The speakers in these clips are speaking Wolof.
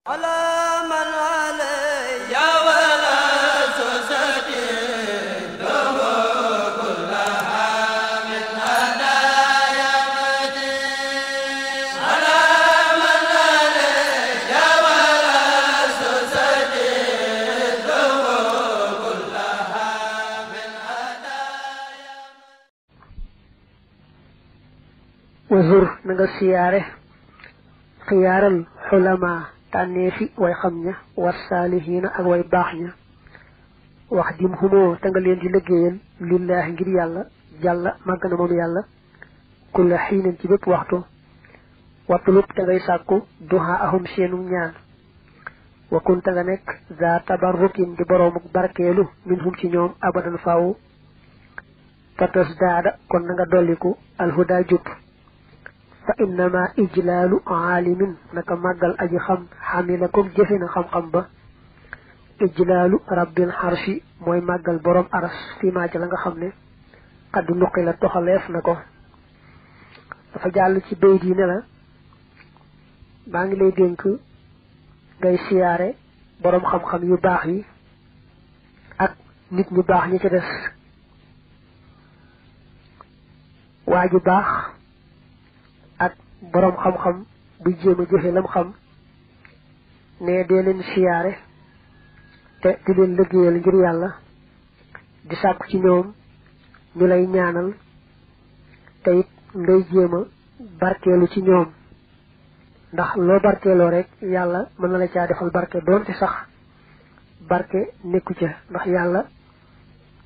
على من علي ولا سوستي له كلها من هدايا مدين على من علي ولا سوستي له كلها من هدايا وزر نغا سياره خيار الحلماء tànneefi way xam ña war saalihiina ak way baax ña wax dim humoo te nga leen di liggéeyal lillaahi ngir yàlla jàlla màgg na moom yàlla kulla xiinin ci bépp waxtu wattulub te ngay sàkku duhaa ahum seenu ñaan wa kun te nga nekk za tabarrukin di boroomuk barkeelu min hum ci ñoom abadan faawu fatas daada kon na nga dolliku alhuda jub fa innama ijlaalu aalimin naka màggal aji xam xamilakum jëfe na xam-xam ba ijlaalu rabbil xarshi mooy màggal borom aras fii maa ci la nga xam ne xaddu nuqi la toxaleef na ko dafa jàll ci bayt yi ne la maa ngi lay dénk ngay siyaare borom xam-xam yu baax yi ak nit ñu baax ñi ci des waa ju baax ak boroom xam-xam bu jéem a jëfe lam xam ne dee leen siyaare te di leen liggéeyal ngir yàlla di sàkku ci ñoom ñu lay ñaanal te it ngay jéem a barkeelu ci ñoom ndax loo barkeeloo rek yàlla mën na la caa defal barke doonte sax barke nekku ca ndax yàlla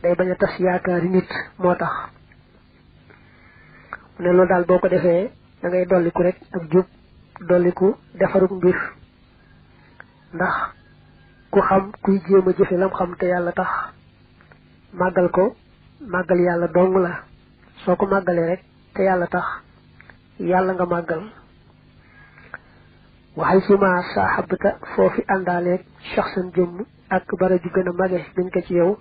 day bañ a tas yaakaari nit moo tax mu ne loolu daal boo ko defee da ngay dolliku rek ak jub dolliku defaruk mbir ndax ku xam kuy jéem a jëfe lam xam te yàlla tax màggal ko màggal yàlla dong la soo ko màggalee rek te yàlla tax yàlla nga màggal waxay suma saaxabta foofi àndaaleeg shaxsan jëmm ak bara ju gën a mage dañ ko ci yow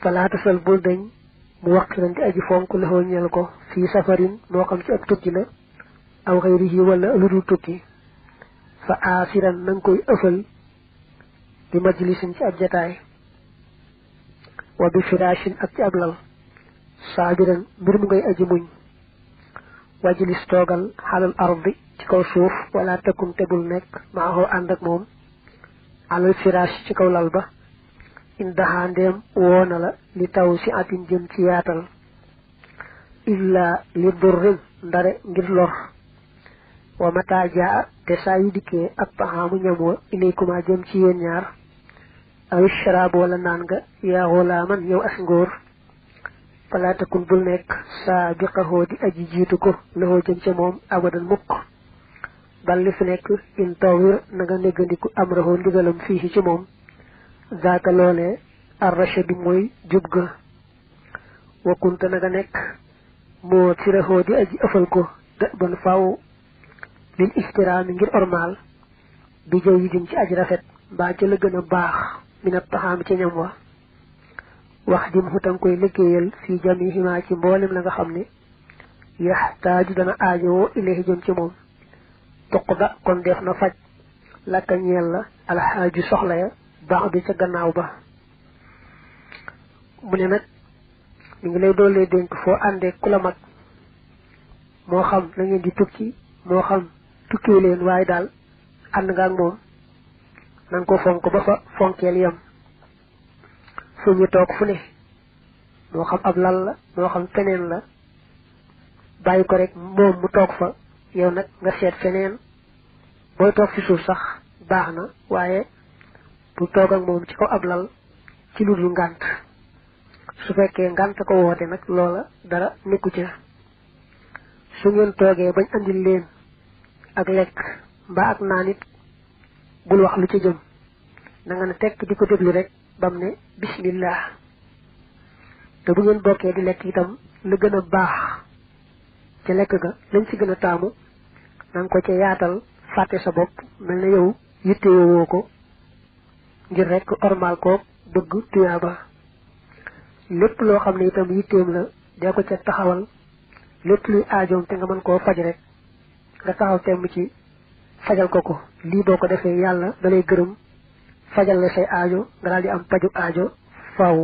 falaatasal bul dañ mu waqiran di aji fonk lexoo ñel ko fii safarin moo xam ci ak tukki la aw xayrihi wala lu dul tukki fa aasiran nanga koy ëfal bi majlisin ci ab jataay wa bi firashin ak ci ab lal saabiran mbir mu ngay aji muñ wajlis toogal xalal ardi ci kaw suuf wala tëkkum tegul nekk maaxoo ànd ak moom alal firash ci kaw lal ba indaha ndéem woona la li taw si atin jëm ci yaatal illa li durrin ndare ngir lor wa mata jaa te saa yu dikkee ak paxaamu ñam wa ilaykuma jëm ci yéen ñaar aw sharaab wala naan nga yaa xulaaman yow as ngóor fala takun bul nekk saa biqahoo di aji jiitu ko laxoo jëm ca moom abadan mukk bal li fi nekk in tawir na nga néggandiku am raxoo ndigalam fii ci moom zaaka loolee arrachadu mooy jub ga wakkunte na nga nekk moo siraxoo di aji ëfal ko da ban faw lil istiraami ngir ormaal bi jaw yi din ci aji rafet mbaa ca la gën a baax minat taxaam ca ñam wa wax dim xutan koy liggéeyal fii jamihimaa ci mboolem la nga xam ne yaxtaaju dana aajowoo ilayhi jëm ci moom tuqda kon def na faj lakka ñeel la alxaaju soxla ya baax bi ca gannaaw ba mu ne nag mi ngi lay doolee dénk foo àndee ku la mag moo xam na ngeen di tukki moo xam tukkiwu leen waaye daal ànd nga ak moom na nga ko fonk ba fa fonkeel yam fu ñu toog fu ne moo xam ab lal la moo xam feneen la bàyyi ko rek moom mu toog fa yow nag nga seet feneen booy toog ci suuf sax baax na waaye bu toog ak moom ci kaw ab lal ci lu dul ngànt su fekkee ngànt ko woote nag loola dara nekku ca su ngeen toogee bañ andil leen ak lekk mbaa ak naan it bul wax lu ci jëm na nga ne tekk di ko déglu rek bam ne bismillah te bu ngeen bokkee di lekk itam la gën a baax ca lekk ga lañ ci gën a taamu na nga ko ca yaatal fàtte sa bopp mel na yow yittewoo ko ngir rek ormal ko bëgg tuyaaba lépp loo xam ne itam yitteem la dee ko ca taxawal lépp luy aajoom te nga mën koo faj rek nga taxaw temm ci fajal ko ko lii boo ko defee yàlla da lay gërëm fajal la say aajo nga daal di am paju aajo faaw.